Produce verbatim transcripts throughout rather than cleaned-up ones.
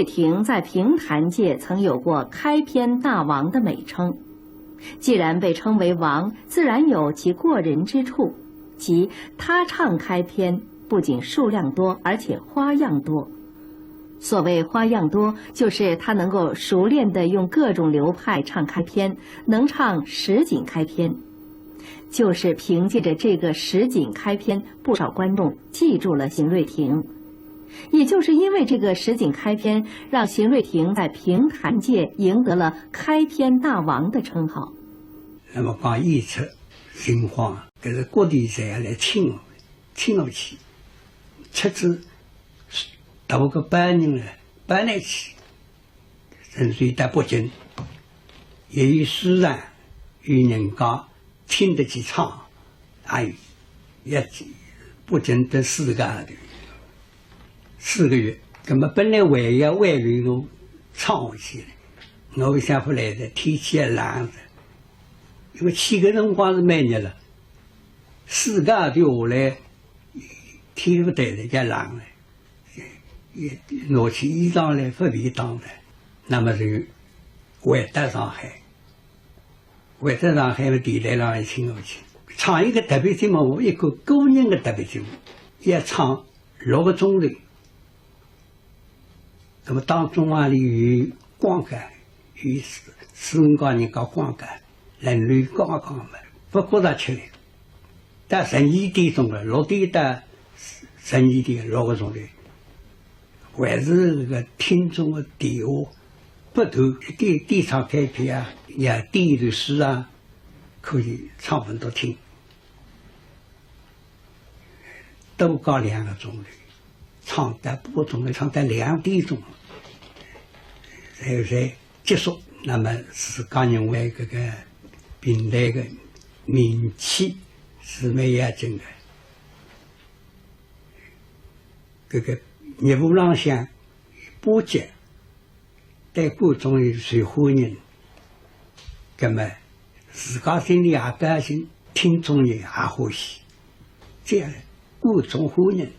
庭在评弹界曾有过开篇大王的美称。既然被称为王，自然有其过人之处，即他唱开篇不仅数量多，而且花样多。所谓花样多，就是他能够熟练地用各种流派唱开篇，能唱什锦开篇。就是凭借着这个什锦开篇，不少观众记住了邢瑞庭。也就是因为这个什锦开篇，让邢瑞庭在评弹界赢得了开篇大王的称号。那么讲演出情况，搿是各地侪要来请我，请我去，出资大个班人来搬来去，甚至于到北京，也有书场，有人家请得去唱，哎，也不见得四个号头，四个月。那么本来还要挽留我唱下去的，我想勿来的，天气也冷的，因为去个辰光是蛮热了，四个号头下来，天勿对了，也冷了。 也拿起衣裳来勿便当了，那么就回到上海，回到上海嘛，电台浪也请我去唱一个特别节目，一个个人的特别节目，要唱六个钟头。那么当中啊，里有广告，有四四五个人家广告，人流刚刚嘛，勿觉着吃力。 到十二点钟了，六点到十二点，六个钟头，还是搿个听众的电话不断，点点唱开篇啊，也点一段书啊，可以唱拨侬听。多讲两个钟头，唱到半个钟头，唱到两点钟，才有才 结束。那么自家认为搿个评弹个名气是蛮要紧个。搿个业务浪向巴结，对观众也受欢迎，葛么自家心里也高兴，听众也也欢喜，这样观众欢迎。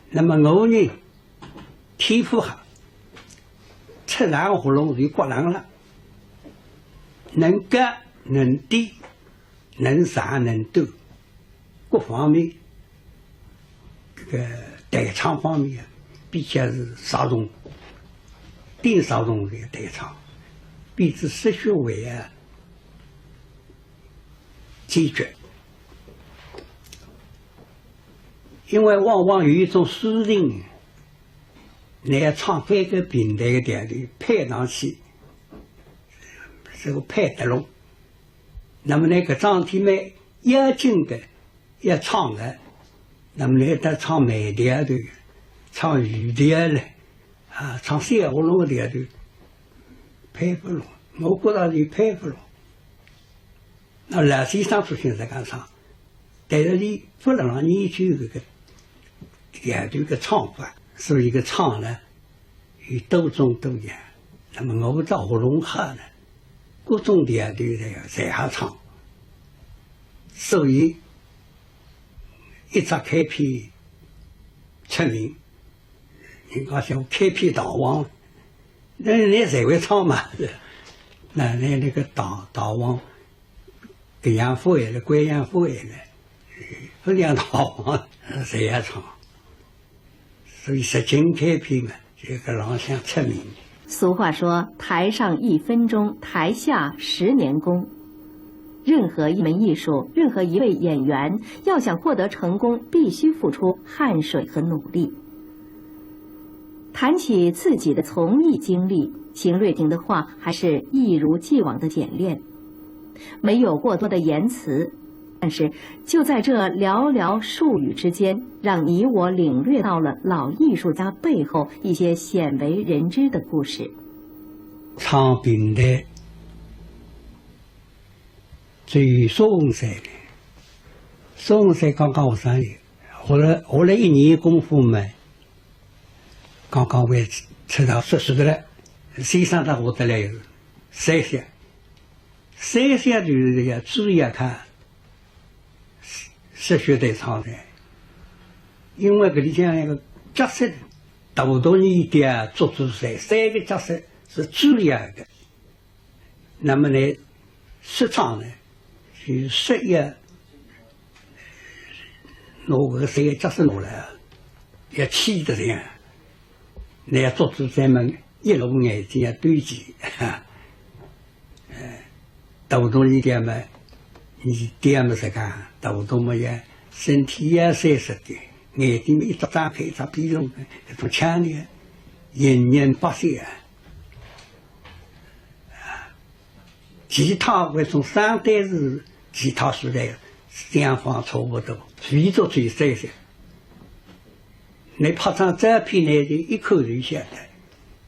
那么我呢， 天赋好，出场喉咙就刮冷了，能高能低，能长能短，各方面，这个弹唱方面啊，比较是着重，顶着重这个弹唱，比之说学问啊，解决。因为往往有一种书情， 拿唱翻个评弹个调调配上去，是个配得拢。那么呢，搿桩事体蛮要紧个，要唱个，那么呢，得唱慢调头，唱叙调嘞，啊，唱小喉咙个调头，配勿拢。我觉着是配勿拢。 那老先生作兴实梗唱，但是伊勿能让研究搿个调头个唱法，所以搿唱呢有多种多样。那么我搿只喉咙好呢，各种调头侪侪好唱，所以一只开篇出名，人家叫开篇大王，那那侪会唱嘛，那那那个大大王。 搿样勿会了，搿样勿会了，勿讲道行，侪要唱。所以十锦开篇嘛，就搿浪向出名。俗话说，台上一分钟，台下十年功。任何一门艺术，任何一位演员，要想获得成功，必须付出汗水和努力。谈起自己的从艺经历，邢瑞庭的话还是一如既往的简练。 没有过多的言辞，但是就在这寥寥数语之间，让你我领略到了老艺术家背后一些鲜为人知的故事。唱评弹，最有松山的，松山刚刚学生有，学了学了一年功夫嘛，刚刚会出道说书的了，先生到我搭来有三小。 三小就是要注意啊，他说学弹唱弹，因为搿里向一个角色，大同二店、祝枝山三个角色是主要的。那么呢，说唱呢，就是说要拿搿三个角色拿来，要气得这样，那祝枝山么一路眼睛要对齐。大同二店么，二店么是讲，大同么也身体也结实点，眼睛一只张开一只闭拢，搿种腔调，引人入胜啊。其他搿种三代是其他时代相仿差不多，唯独最三代。 你拍张照片呢，就一看就晓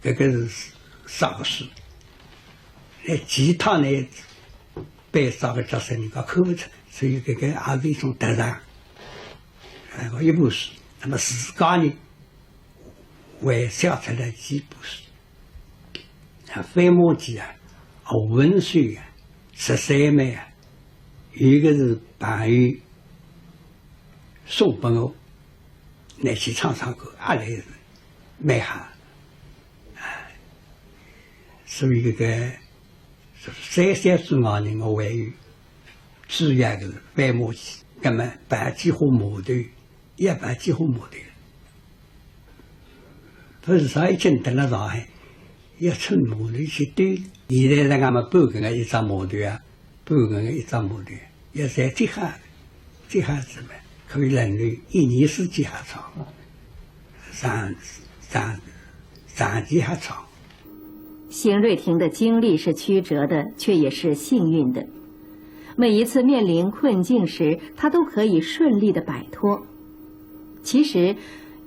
得，搿个是啥个书。那其他呢，扮啥个角色，人家看勿出，所以搿个也是一种特长。哎，一部书，那么自家呢，还写出来几部书。啊，《飞马记》啊，《何文秀》啊，《十三妹》啊，有一个是朋友 送拨我，拿去唱唱看，阿来是蛮好。啊，所以搿个三小之外呢，我还有主要个是《飞马记》，葛末办几化码头，也办几化码头。 勿是啥一径蹲辣上海，要乘码头去兜。现在人家么半个月一只码头啊，半个月一只码头，要赚几下，几下子嘛，可以轮流一年四季还唱，长长长期还唱。 邢瑞庭的经历是曲折的，却也是幸运的。每一次面临困境时，他都可以顺利地摆脱。其实，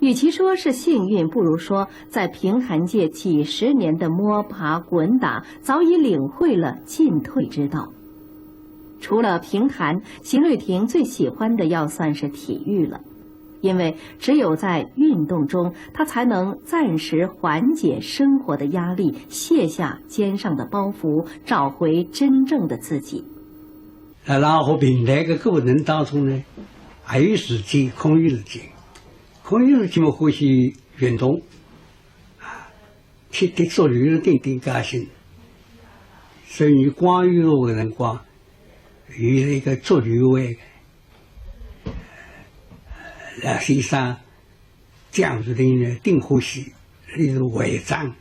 与其说是幸运，不如说在评弹界几十年的摸爬滚打，早已领会了进退之道。除了评弹，邢瑞庭最喜欢的要算是体育了。 因为只有在运动中，他才能暂时缓解生活的压力，卸下肩上的包袱，找回真正的自己。辣浪学评弹个过程当中呢，还有时间，空余时间。空余时间嘛，欢喜运动，啊，踢踢足球，顶顶高兴。所以光裕路个辰光，有一个足球会， 老先生，蒋如庭呢，顶欢喜，伊是会长。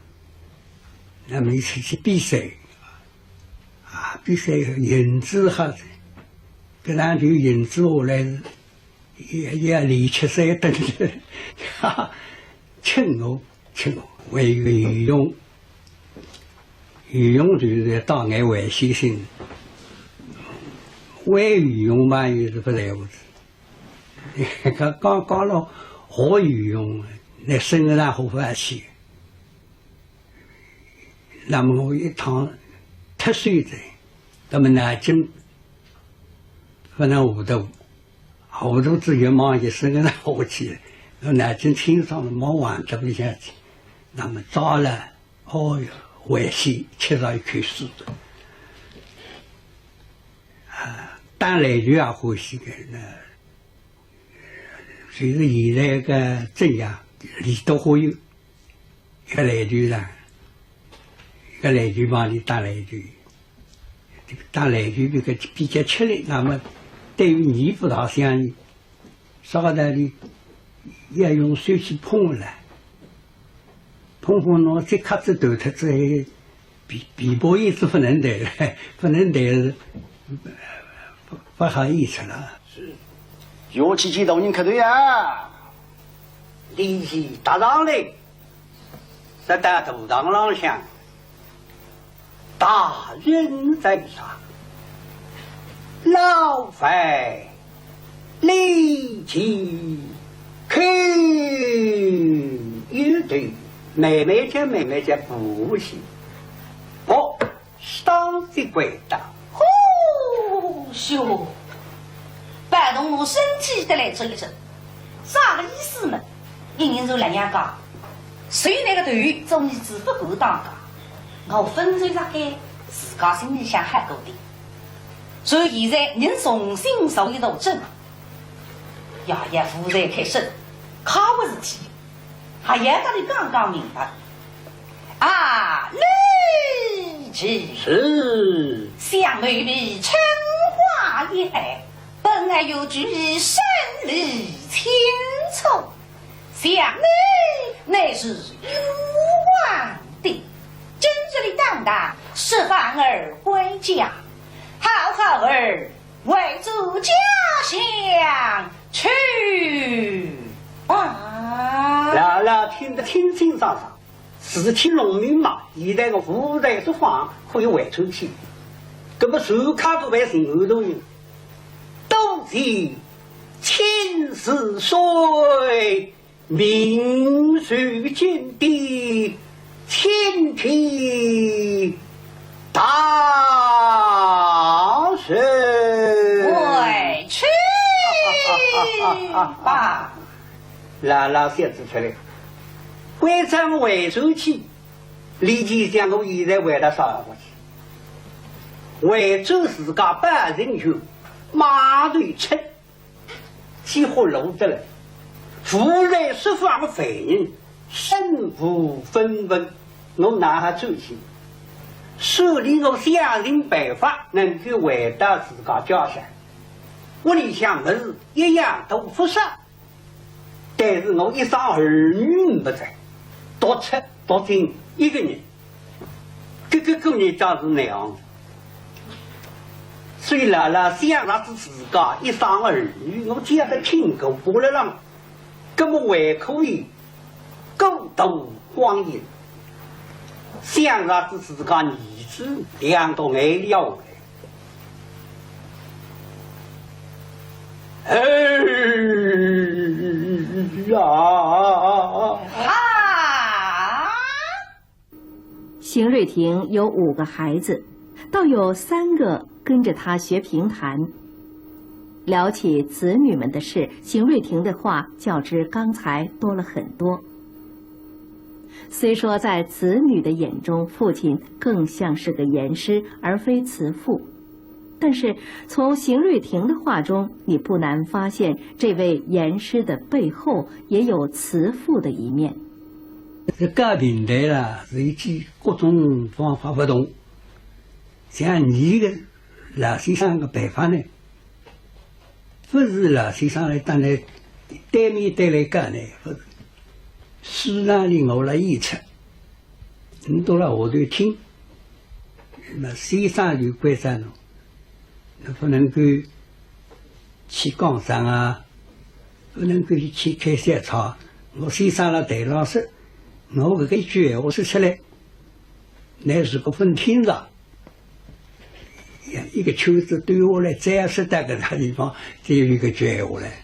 那么一起去比赛，啊，比赛赢仔好，搿场球赢仔下来是，也也连吃三顿，哈哈，请我。 请我，还有一个游泳，游泳就是带眼危险性，会游泳嘛，又是勿在乎的。刚刚刚了学游泳，拿身浪下勿去。那么我一趟脱水的，那么脑筋勿能糊涂， 糊涂仔越忙越深个下去，我脑筋清爽了，忙忘得勿下去。那么早了，哦哟，回去吃着一口水。啊，打篮球也欢喜个，那就是现在个镇上，里头花园。 一个篮球场，一个篮球房里打篮球，打篮球搿个比较吃力，那么对于你勿大像呢，啥个道理？要用手去碰了，碰碰侬这卡子断脱之后，皮皮包也是勿能弹了，勿能弹了，勿勿好意思了。是，要去见大人磕头呀。 立起踏上来，说到大堂浪向，大人在上，老犯立起叩一头，慢慢叫，慢慢叫，扶起，扶 当即跪倒。呼咻！白同我身体得来震一震，啥个意思呢？一人就辣娘家，谁那个头中意子不敢当家，我分手了该，自家心里想好过的。所以现在人重新受一道震，爷爷无罪开审，可不是体。还要搭俚讲讲明白。啊，李治。是。想奴婢春花一爱，本来有求于生理清楚，想你乃是冤枉的，今日里当堂释放儿归家，好好儿 回转家乡去吧。老老听得清清爽爽，事体弄明白，现在个无罪释放可以回转去。搿么船家搿位巡按大人，多谢千岁 命受金殿，千天大寿。回去吧。老老笑仔出来，关照回转去，李治想我现在回到啥地方去？回转自家本城去，码头出 几化路得来，无罪释放个犯人身无分文，我哪哈转去？虽然我想尽办法能够回到自家家乡，屋里向物事一样都勿少，但是我一双儿女勿在，独出独进一个人。 搿个搿日子是那样子。所以老老想着是自家一双儿女，我只要是听过过了浪，搿么还可以过度光阴。想着是自家儿子两个眼泪下来。哎呀！啊！ 邢瑞庭有五个孩子，倒有三个跟着他学评弹。聊起子女们的事，邢瑞庭的话较之刚才多了很多。虽说在子女的眼中，父亲更像是个严师，而非慈父，但是从邢瑞庭的话中，你不难发现，这位严师的背后也有慈父的一面。 搿教评弹啦，是一记各种方法勿同。像伲个老先生个办法呢，勿是老先生来当来对面对来教呢，勿是。书场里我辣演出，侬到了下头听，那么先生就关照侬，侬勿能够去讲张啊，勿能够去开小差。我先生辣台浪说， 我搿个一句闲话说出来，乃是个分厅长，一个圈子兜下来，再说到搿个地方，再有一个句闲话来，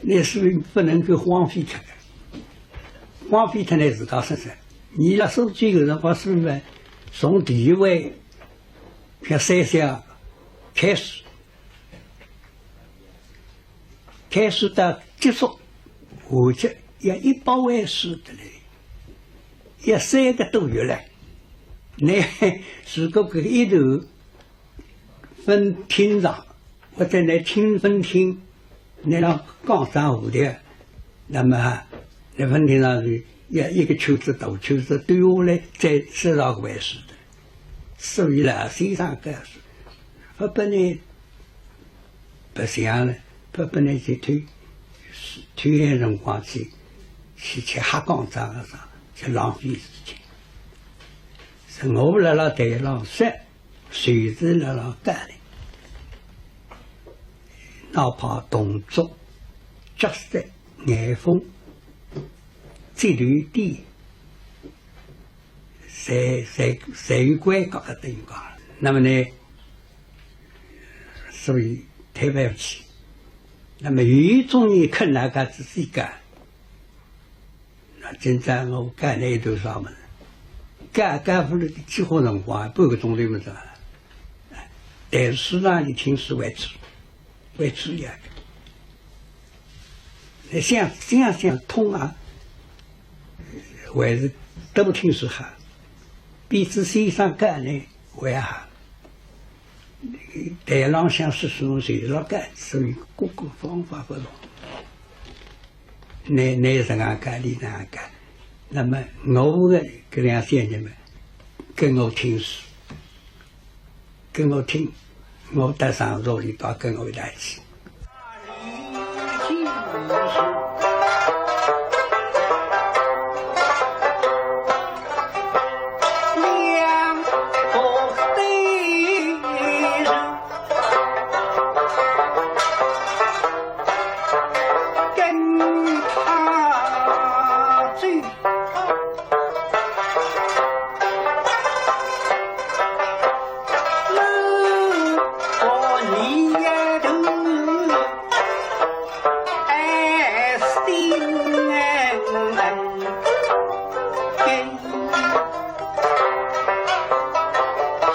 乃是勿能够荒废脱个。荒废脱乃自家说说。伲辣苏州个辰光是呢，从第一回像三小开始， 开始到结束，下去要一百回书得来，要三个多月来。乃如果搿一头分厅长，或者乃听分厅，乃让讲张舞台，那么乃分厅长是要一个圈子大圈子兜下来，再三十回书得来。所以老先生告诉，勿拨倷 白相了，勿拨倷去偷，偷闲辰光去，去吃瞎讲张个啥，去浪费时间。是我辣辣台浪说，随时辣辣教倷，哪怕动作、脚色、眼风、节奏点，侪侪侪有关系个等于讲。那么呢， 所以推勿下去。那么有一种人肯拿家自己教，那今朝我教倷一段啥物事，教教勿了几化辰光，半个钟头么子了。但是书场里听书为主，为主要。那想想想通啊，还是多听书好，比仔先生教呢还好。 台浪向说书随牢个，所以各个方法勿同。倷，倷是哪个，俚哪个。那么我个搿两三年嘛，跟我听书，跟我听，我到上朝里到跟我一道去。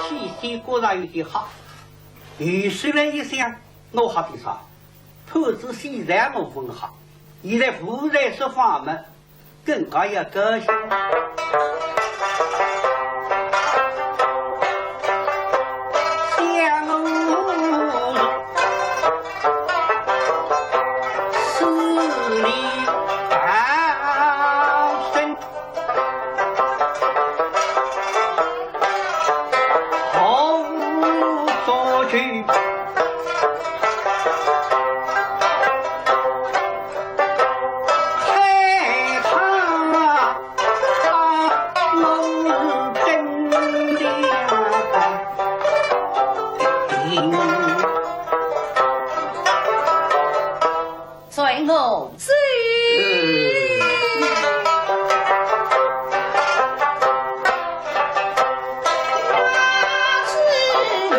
起先觉着有点吓，后首来一想，我吓点啥？判仔死罪我勿吓，现在无罪释放嘛， 更加要高兴。想我死里逃生，好做去。 害怕我真的病。随我走。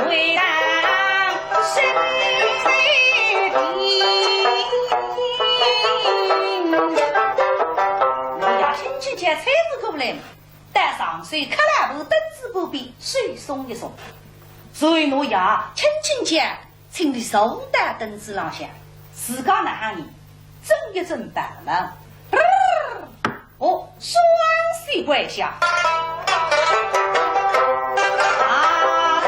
我爷轻轻叫搀仔过来嘛，到上首克拉布凳子旁边手松一松，随我爷轻轻叫，请俚坐到凳子浪向，自家哪哼呢，正一正白嘛。 哦，双膝跪下。啊，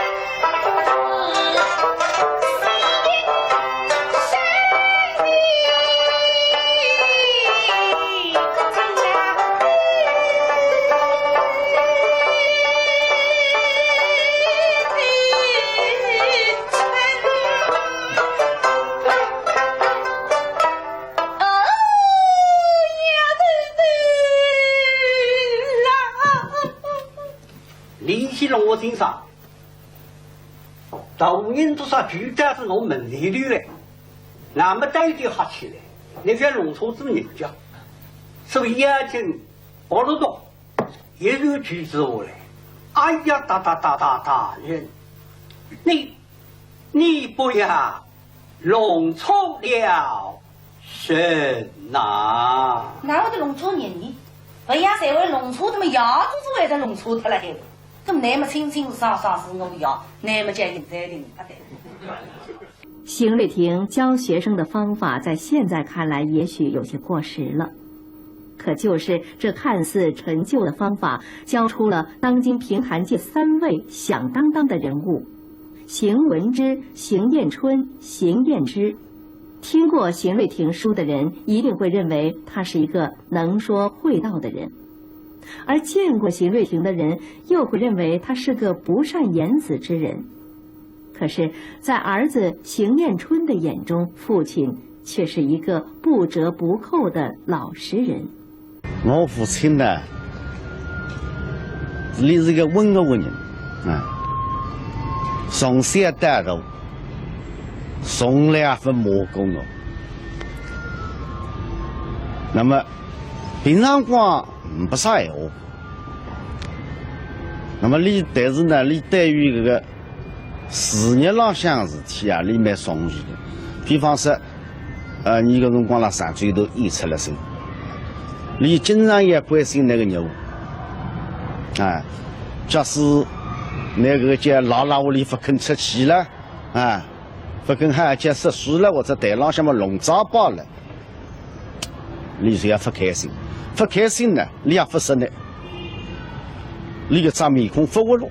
哦，丫头头啦！俚是弄我身上，大人做啥就带仔我门前头来，那么带点吓起来，倷覅弄错仔人家，所以要紧，哦，落落，一手举仔我来，哎呀，大大大大大人，你，你不要 弄错了人呐。哪会得弄错人呢？勿像侪会弄错，那么爷做做会得弄错脱了海。那么那么清清爽爽是我爷，那么叫现在的人勿对。邢瑞庭教学生的方法在现在看来也许有些过时了，可就是这看似陈旧的方法，教出了当今评弹界三位响当当的人物： 邢文之、邢晏春、邢晏之。听过邢瑞庭书的人，一定会认为他是一个能说会道的人，而见过邢瑞庭的人，又会认为他是个不善言辞之人。可是，在儿子邢晏春的眼中，父亲却是一个不折不扣的老实人。 我父亲呢，俚是个温和个人，啊，从小到大，从来也勿骂过我。那么，平常光，嗯，勿啥闲话。那么，俚，但是呢，俚对于搿个 事业浪向事体啊，俚蛮重视个。比方说，呃，伲搿辰光辣上海头演出了噻，俚经常也关心㑚个业务。啊，假使㑚搿个叫老老屋里勿肯出去了，啊，勿肯好好叫说书了，或者台浪向么弄糟包了， 俚就要勿开心，勿开心呢，俚也勿说呢，俚搿张面孔勿活络。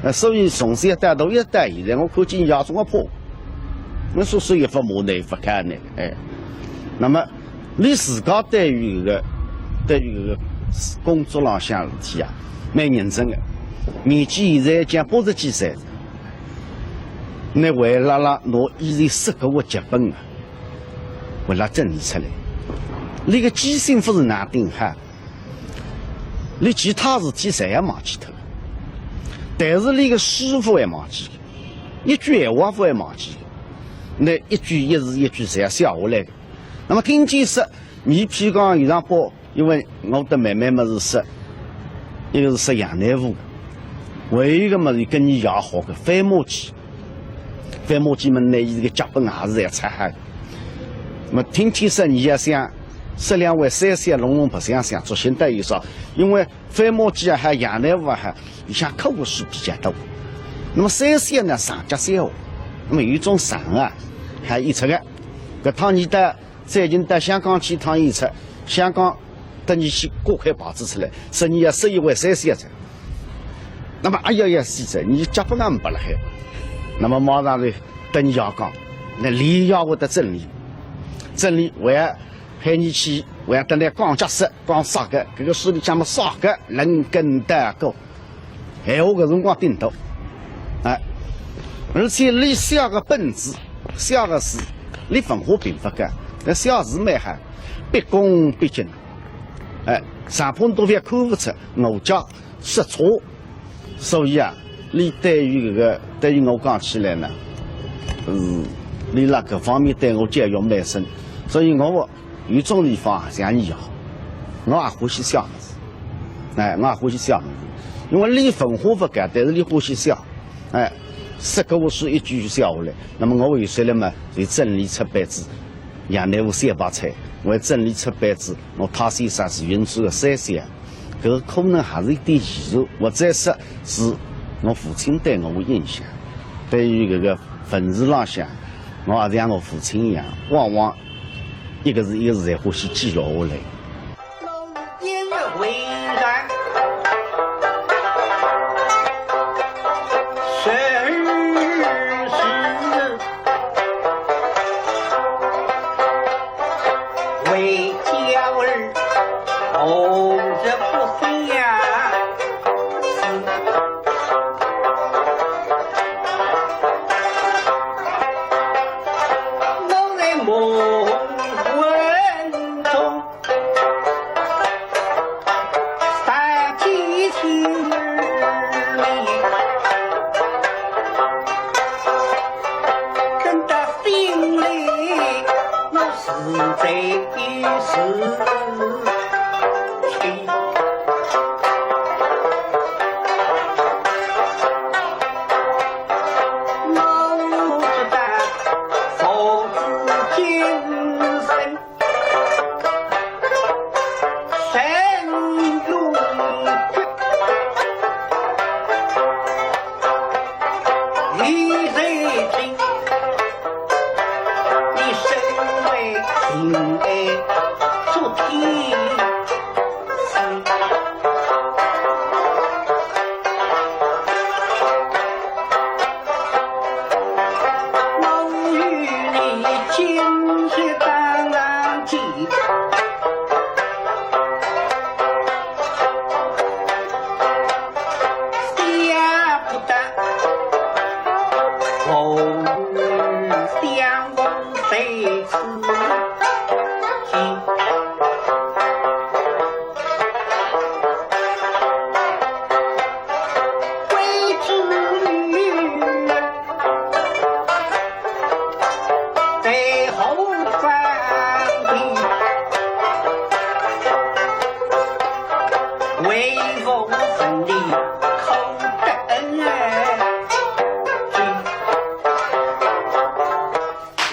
呃，所以从小到大一直到现在，我看见伲爷总归怕，我说说也勿骂呢，勿看呢，哎。那么，俚自家对于搿个，对于搿个工作浪向事体啊，蛮认真个。年纪现在已经八十几岁，俚还辣辣拿以前说过个脚本啊，还辣整理出来。俚个记性勿是哪顶好，俚其他事体侪要忘记脱个，但是俚个书勿会忘记个，一句闲话勿会忘记个，拿一句一字一句侪要写下来个。 那么听见说，倷譬如讲有场报，因为我搭妹妹么是说，一个是说杨乃武个，还有一个么是跟伲爷学个《番马记》。《番马记》么拿伊搿个脚本也是侪抄好个。那么听见说伲也想，说两回三四弄弄白相相，作兴得有啥？因为《番马记》啊，还有杨乃武啊，还里向口述书比较多。那么三四呢，长脚三胡，那么有一种长啊，还有一出个。搿趟伲到 最近到香港去一趟演出，香港搭伲去挂块牌子出来，说伲要说一回三四个。那么，哎呀呀，死哉，伲脚本也呒拨辣海。那么马上就搭伲爷讲，那俚也会得整理，整理，我要喊伲去，我要搭倷讲解释，讲啥个，搿个书里向么啥个，能跟得过。 闲话搿辰光顶多，哎，而且俚写个本子，写个字，俚文化并勿高，但写字蛮好，毕恭毕敬，哎，上坡都覅看勿出，我家说错，所以啊，俚对于搿个，对于我讲起来呢，嗯，俚辣搿方面对我教育蛮深，所以我 有种地方像伲爷，我也欢喜写物事，哎，我也欢喜写物事，因为俚文化勿高，但是俚欢喜写，哎，说个我书一句句写下来，那么我有些了嘛，就整理出版子，杨乃武小白菜，我整理出版子，我太先生是云子个三小，搿个可能还是一点遗传，或者说是我父亲对我个影响，对于搿个文字浪向，我也像我父亲一样，往往 一个字一个字侪欢喜记录下来。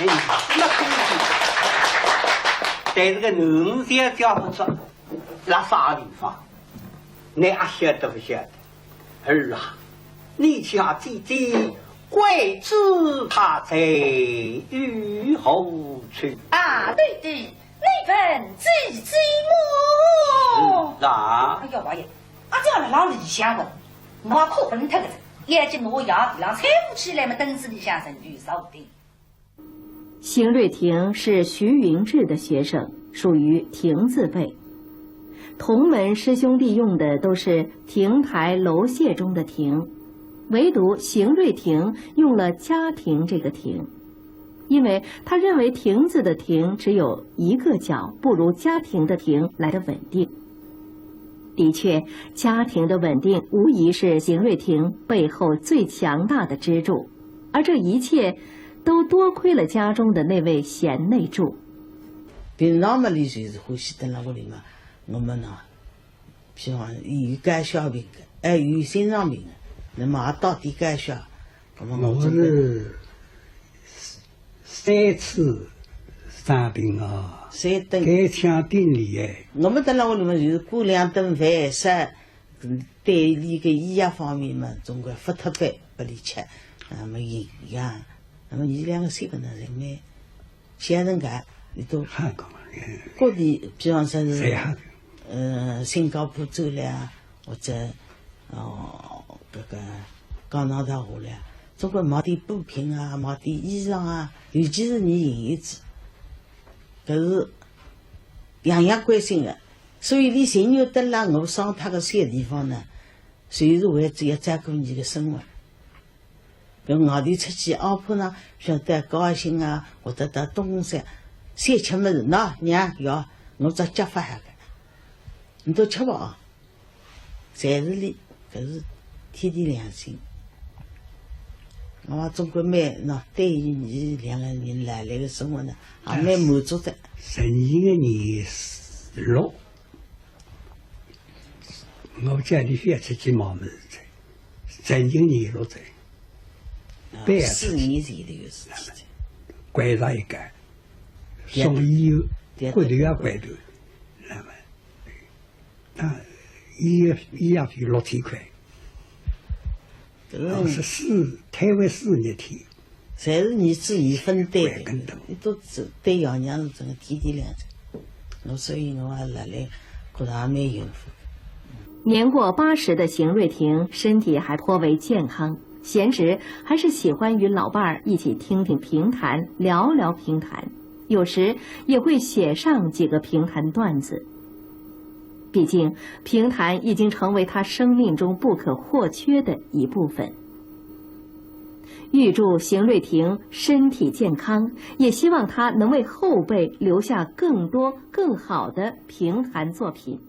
哎，那可以。但是个囡儿小家伙子，辣啥地方？倷阿晓得勿晓得？儿啊，你家姐姐桂枝她在于何处？啊，对对，你问姐姐么？是啊。哎呀，王爷，阿姐辣浪里向个，我可勿能脱个，要紧拿鞋底浪搀扶起来么，等仔里向人就少的。邢瑞庭是徐云志的学生，属于亭字辈。同门师兄弟用的都是亭台楼榭中的亭，唯独邢瑞庭用了家庭这个庭，因为他认为亭子的亭只有一个角，不如家庭的庭来得稳定。的确，家庭的稳定无疑是邢瑞庭背后最强大的支柱，而这一切都多亏了家中的那位贤内助。平常嘛，伊就是欢喜蹲辣屋里嘛，我们呢，譬方有高血压病个，还有心脏病个，那么也到底高血压，那么我我真的是三次生病啊，三顿。该抢顶厉害。我们蹲辣屋里嘛，就是过两顿饭，啥，嗯，对伊个医药方面嘛，总归发特别拨伊吃，啊，没营养。那么伊两个小囡呢，侪蛮小人家，伊都还讲，各地，比方说是，谁还呃，新加坡走了啊，或者，哦，搿个加拿大下来啊，总归买点补品啊，买点衣裳啊，尤其是伲侄子，搿是样样关心个。所以伊情愿蹲辣我双塔个小地方呢，就是为只要照顾伲个生活。搿外头出去阿婆呢，晓得高兴啊，或者到东山，想吃物事，喏，娘，要，我只脚法好个，侬都吃勿啊？ 侪是伊，搿是天地良心。我总归蛮，喏，对于伲两个人来来个生活呢，也蛮满足的。十二个年十六，我叫伊覅出去买物事哉，十二年六哉，啊，对啊，四年前头个事体。关上一家，送伊，对啊，骨头也关头，那么 啊，医，医药费六千块，搿个老师死，瘫痪四日天，侪是儿子伊分担的，关更多。伊都是对爷娘是真个天地良心。我所以我也辣辣觉着也蛮幸福。年过八十的邢瑞庭身体还颇为健康，闲时还是喜欢与老伴儿一起听听评弹，聊聊评弹，有时也会写上几个评弹段子。 毕竟，评弹已经成为他生命中不可或缺的一部分。预祝邢瑞庭身体健康，也希望他能为后辈留下更多更好的评弹作品。